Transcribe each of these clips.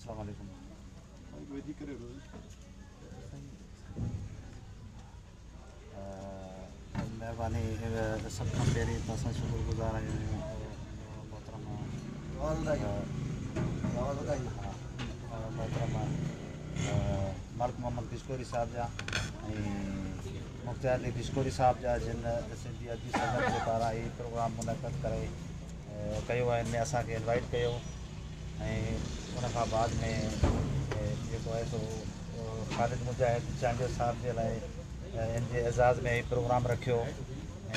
السلام عليڪم. مهرباني. سڀ کان پهرين ته اسان شڪر گذار آهيون محترم محترم ملڪ محمد گشڪوري صاحب جا ۽ مختيار علي گشڪوري صاحب جا، جن سنڌي ادبي سنگت جي پاران هي پروگرام منعقد ڪري ڪيو آهي، ان ۾ اسان کي انوائٽ ڪيو. ۽ ان کان بعد ۾ جيڪو آهي سو خالد مجاهد چانڊيو صاحب جي لاء ان جي اعزاز ۾ هي پروگرام رکيو.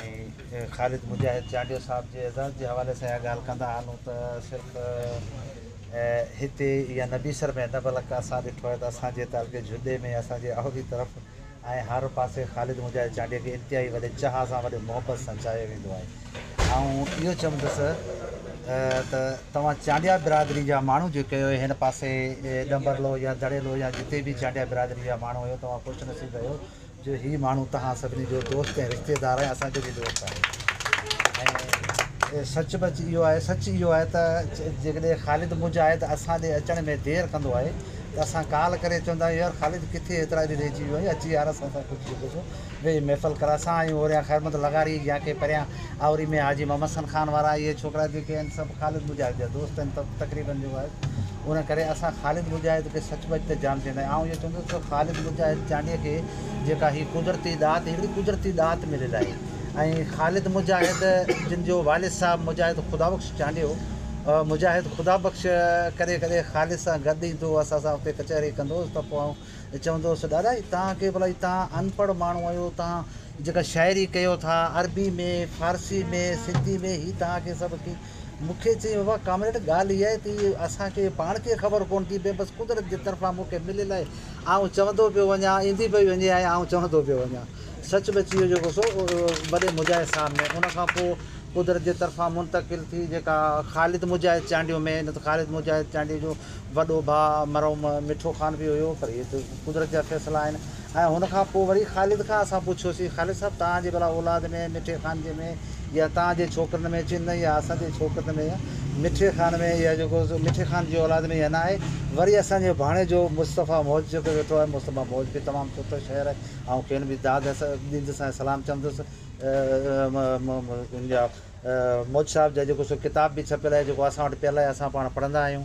۽ خالد مجاهد چانڊيو صاحب جي اعزاز جي حوالي سان اها ڳالهه ڪندا هلون ته صرف هتي يا نبي سر ۾ نه، بلڪ اسان ڏٺو آهي ته اسان جي تعلقي جهڏي ۾ اسان جي آهوري طرف ۽ هر پاسي خالد مجاهد چانڊيي کي انتهائي وڏي چاهه سان، وڏي محبت سان چاهيو ويندو آهي. آئون اهو چوندس ته توهان چانڊيا برادري جا ماڻهو جيڪي آهيو، هن پاسي ڏمبرلو يا دڙيلو يا جتي به چانڊيا برادري جا ماڻهو آهيو، توهان خوش نصيب آهيو جو هي ماڻهو توهان سڀني جو دوست ۽ رشتيدار ۽ اسان جو به دوست آهي. ۽ سچ بچ اهو آهي، سچ اهو آهي ته جيڪڏهن خالد مجاهد اسان ڏي اچڻ ۾ دير ڪندو آهي ته اسان ڪال ڪري چوندا آهيون، يار خالد، ڪٿي ايترا ڏينهن رهجي ويو آهين، اچي يار اسان سان ڪجهه جيڪو سو ويهي محفل ڪر. اسان آهيون هوريان خيرمند لغاري يا ڪي پريان آوري ۾ حاجي محمد حسن خان وارا، اهي ڇوڪرا جيڪي آهن سڀ خالد مجاهد جا دوست آهن تقريبن جيڪو آهي. ان ڪري اسان خالد مجاهد کي سچ پچ ته جام چوندا آهيون. آئون اهو چوندس ته خالد مجاهد چانڊيي کي جيڪا هي قدرتي ڏات، هڪڙي قدرتي ڏات مليل آهي. ۽ خالد مجاهد جن جو والد صاحب مجاهد خدا بخش چانڊيو، مجاهد خدا بخش، ڪڏهن ڪڏهن خالد سان گڏ ايندو هو، اسان سان اتي ڪچهري ڪندو هوس ته پوء آئون چوندو هوس، ڏاڏا هي توهان کي ڀلا هي توهان انپڙهه ماڻهو آهيو، توهان جيڪا شاعري ڪيو ٿا عربي ۾، فارسي ۾، سنڌي ۾، هي توهان کي سڀ ڪي؟ مون کي چيائين، بابا ڪامريڊ، ڳالهه اها آهي ته هي اسان کي پاڻ کي خبر ڪونه ٿي پئي، بس قدرت جي طرفان مون کي مليل آهي، آئون چوندو پيو وڃان، ايندي پئي وڃي ۽ آئون چوندو پيو وڃان. سچ پچ اهو جيڪو سو وڏي مجاهد صاحب ۾ ان کان پوء قدرت جي طرفان منتقل ٿي جيڪا خالد مجاهد چانڊيو ۾، نه ته خالد مجاهد چانڊيي جو وڏو ڀاء مرحوم مٺو خان به هيو، پر اهي ته قدرت جا فيصلا آهن. ۽ هن کان پوء وري خالد کان اسان پڇيوسين، خالد صاحب، توهان جي ڀلا اولاد ۾ مٺي خان جي ۾ يا توهان جي ڇوڪرن ۾ چن يا اسان جي ڇوڪرن ۾ يا مٺي خان ۾ يا جيڪو مٺي خان جي اولاد ۾ يا نه آهي؟ وري اسان جي ڀاڻيجو مصطفيٰ موج جيڪو ويٺو آهي، مصطفيٰ موج به تمام سٺو شاعر آهي، آئون کين به داد ڏيندس ۽ سلام چوندس. ان جا موج صاحب جا جيڪو سو ڪتاب به ڇپيل آهي، جيڪو اسان وٽ پيل آهي، اسان پاڻ پڙهندا آهيون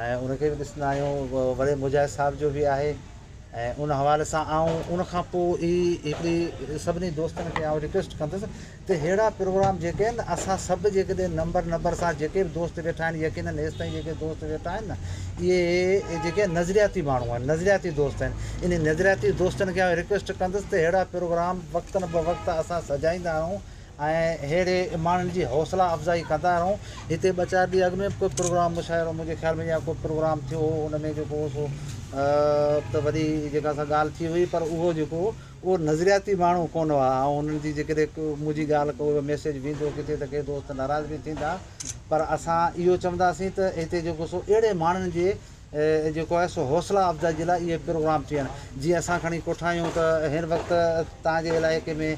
۽ ان کي به ڏسندا آهيون. وري مجاهد صاحب جو به آهي. ۽ ان حوالي سان آئون ان کان پوء ئي هڪڙي سڀني دوستن کي آئون رڪويسٽ ڪندس ته ههڙا پروگرام جيڪي آهن اسان سڀ جيڪڏهن نمبر نمبر سان جيڪي به دوست ويٺا آهن، يقينن هيستائين جيڪي دوست ويٺا آهن نه، اهي جيڪي نظرياتي ماڻهو آهن، نظرياتي دوست آهن، انهي نظرياتي دوستن کي آئون رڪويسٽ ڪندس ته ههڙا پروگرام وقتن به وقت اسان سجائيندا رهون ۽ ههڙي ماڻهن جي حوصلا افزائي ڪندا رهون. هتي ٻه چار ڏينهن اڳ ۾ به ڪو پروگرام، مشاعرو منهنجي خيال ۾ يا ڪو پروگرام ٿيو هو، ان ۾ جيڪو هو سو ته وڏي جيڪا سا ڳالهه ٿي هئي، پر اهو جيڪو هو اهو نظرياتي ماڻهو ڪونه هئا. آئون انهن جي جيڪڏهن منهنجي ڳالهه ڪو ميسيج ويندو ڪٿي ته ڪي دوست ناراض به ٿيندا، پر اسان اهو چونداسين ته هتي جيڪو سو اهڙي ماڻهن جي جيڪو آهي سو حوصلا افزائي جي لاء اهي پروگرام ٿين. جيئن اسان کڻي ڪوٺايون ته هن وقت توهان جي علائقي ۾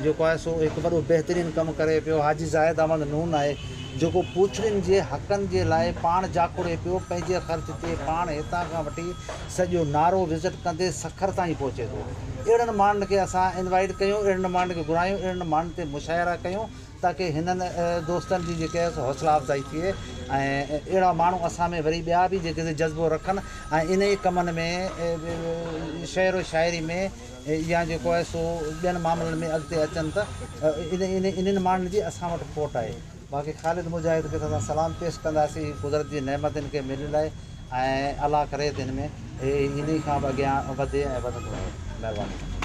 جيڪو آهي سو هڪ وڏو بهترين ڪم ڪري پيو حاجي زاهد احمد نون آهي، جيڪو پوڇڙين جي حقن جي لاء پاڻ جاکوڙي پيو، پنهنجي خرچ تي پاڻ هتان کان وٺي سڄو نارو وزٽ ڪندي سکر تائين پهچي ٿو. اهڙن ماڻهن کي اسان انوائيٽ ڪيون، اهڙن ماڻهن کي گهرايون، اهڙن ماڻهن تي مشاعرا ڪيون تاڪه هنن دوستن جي جيڪي آهي سو حوصلا افزائي ٿئي ۽ اهڙا ماڻهو اسان ۾ وري ٻيا به جيڪي جذبو رکن ۽ انهي ڪمن ۾ شعر و شاعري ۾ يا جيڪو آهي سو ٻين معاملن ۾ اڳتي اچن ته انهن ماڻهن جي اسان وٽ کوٽ آهي. باقي خالد مجاهد کي ته اسان سلام پيش ڪنداسين، هي قدرت جي نعمت هن کي مليل آهي ۽ الله ڪري ته هن ۾ هي انهي کان به اڳيان وڌي ۽ وڌندو رهي. مهرباني.